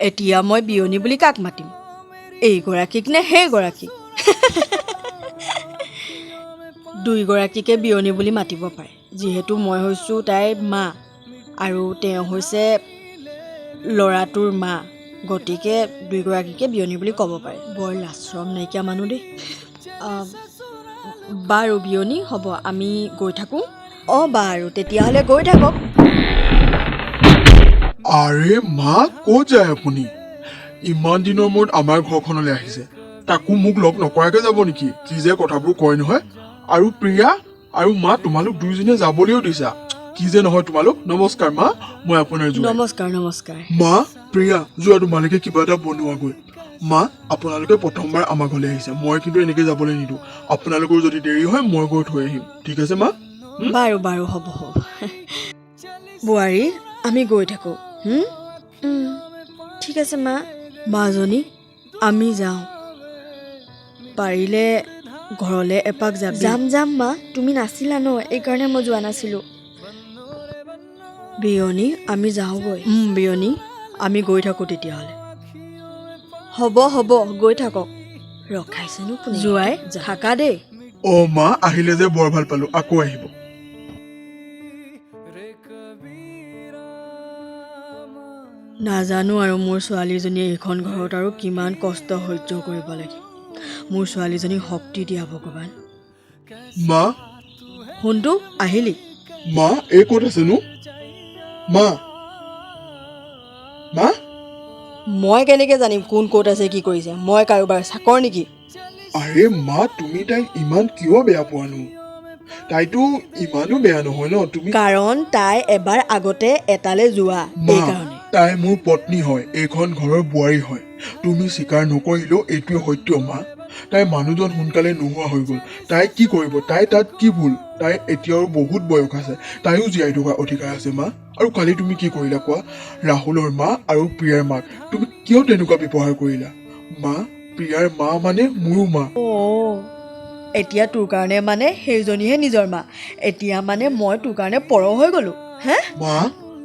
এতিয়া মই বিয়নী বুলি কাক মাতিম, এইগৰাকীক নে সেইগৰাকীক? দুয়োগৰাকীকে বিয়নী বুলি মাতিব পাৰে, যিহেতু মই হৈছোঁ তাইৰ মা আৰু তেওঁ হৈছে ল'ৰাটোৰ মা, গতিকে দুয়োগৰাকীকে বিয়নী বুলি ক'ব পাৰে। বৰ লাজ-চৰম নাইকিয়া মানুহ দেই। বাৰু বিয়নী, হ'ব, আমি গৈ থাকোঁ। অঁ বাৰু, তেতিয়াহ'লে গৈ থাকক। আৰে মা, ক'ত যায় আপুনি? ইমান দিনৰ মূৰত আমাৰ ঘৰখনলৈ আহিছে, তাকো মোক লগ নকৰাকৈ যাব নেকি? কি যে কথাবোৰ কয় নহয়। আৰু প্ৰিয়া আৰু মা, তোমালোক দুয়োজনীয়ে যাবলৈও দিছা, কি যে নহয় তোমালোক। নমস্কাৰ মা, মই আপোনাৰ জোঁৱাই। নমস্কাৰ নমস্কাৰ। মা, প্ৰিয়া, যোৱা তোমালোকে কিবা এটা বনোৱাগৈ। মা, আপোনালোকে প্ৰথমবাৰ আমাৰ ঘৰলৈ আহিছে, মই কিন্তু এনেকৈ যাবলৈ নিদিওঁ। আপোনালোকৰ যদি দেৰি হয় মই গৈ থৈ আহিম, ঠিক আছে মা? বাৰু বাৰু, হ'ব হ'ব। বোৱাৰী, আমি গৈ থাকোঁ। ঠিক আছে মা। মাজনী, আমি যাওঁ, পাৰিলে ঘৰলৈ এপাক যাবি। যাম যাম মা, তুমি নাছিলা ন, এইকাৰণে মই যোৱা নাছিলোঁ। বিয়নী, আমি যাওঁগৈ। বিয়নী, আমি গৈ থাকোঁ তেতিয়াহ'লে। হ'ব হ'ব, গৈ থাকক। ৰখাইছেনো কোনে? জোঁৱাই, থাকা দেই। অ মা, আহিলে যে বৰ ভাল পালো, আকৌ আহিব। নাজানো আৰু মোৰ ছোৱালীজনীয়ে এইখন ঘৰত আৰু কিমান কষ্ট সহ্য কৰিব লাগিব। মোৰ ছোৱালীজনীক শক্তি দিয়া ভগৱান। মা। সোণটো, আহিলি? মা, এই ক'ত আছেনো? মা, মা। মই কেনেকৈ জানিম কোন ক'ত আছে, কি কৰিছে? মই কাৰোবাৰ চাকৰ নেকি? আৰে মা, তুমি তাইক ইমান কিয় বেয়া পোৱানো? তাইতো ইমানো বেয়া নহয় ন। তুমি কাৰণ তাই এবাৰ আগতে এটালে যোৱা, মা, এইকাৰণে। তাই মোৰ পত্নী হয়, এইখন ঘৰৰ বোৱাৰী হয়। তুমি স্বীকাৰ নকৰিলেও এইটোৱে সত্য মা। তাইৰ মানুহজন সোনকালে নোহোৱা হৈ গ'ল, তাই কি কৰিব? তাই তাত কি ভুল? তাই এতিয়াও বহুত বয়স আছে, তাইও জীয়াই থকাৰ অধিকাৰ আছে মা। আৰু কালি তুমি কি কৰিলা কোৱা? ৰাহুলৰ মা আৰু প্ৰিয়াৰ মাক তুমি কিয় তেনেকুৱা ব্যৱহাৰ কৰিলা মা? প্ৰিয়াৰ মা মানে মোৰো মা। অ', এতিয়া তোৰ কাৰণে মানে সেইজনীহে নিজৰ মা। এতিয়া মানে মই তোৰ কাৰণে পৰ হৈ গ'লো হে? মা,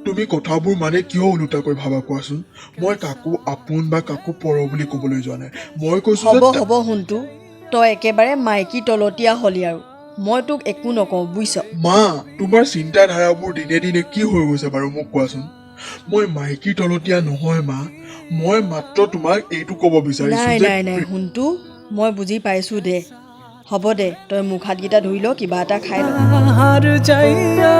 তুমি কথাবোৰ মানে কিয় ওলোটাকৈ ভাবা কোৱাচোন? মই কাকো আপোন বা কাকো পৰ বুলি ক'বলৈ যোৱা নাই। মই কৈছো যে হ'ব হ'ব সোণটো, তই একেবাৰে মাইকী তলতীয়া হ'লি আৰু মই তোক একো নকওঁ, বুজিছ? মা, তোমাৰ চিন্তাধাৰাবোৰ দিনে দিনে কি হৈ গৈছে বাৰু মোক কোৱাচোন? মই মাইকী তলতীয়া নহয় মা, মই মাত্ৰ তোমাক এইটো ক'ব বিচাৰিছো নাই যে নাই নাই সোণটো, মই বুজি পাইছো দে। হ'ব দে, তই মুখ হাতকেইটা ধুই ল, কিবা এটা খাই ল। হার যাইয়া।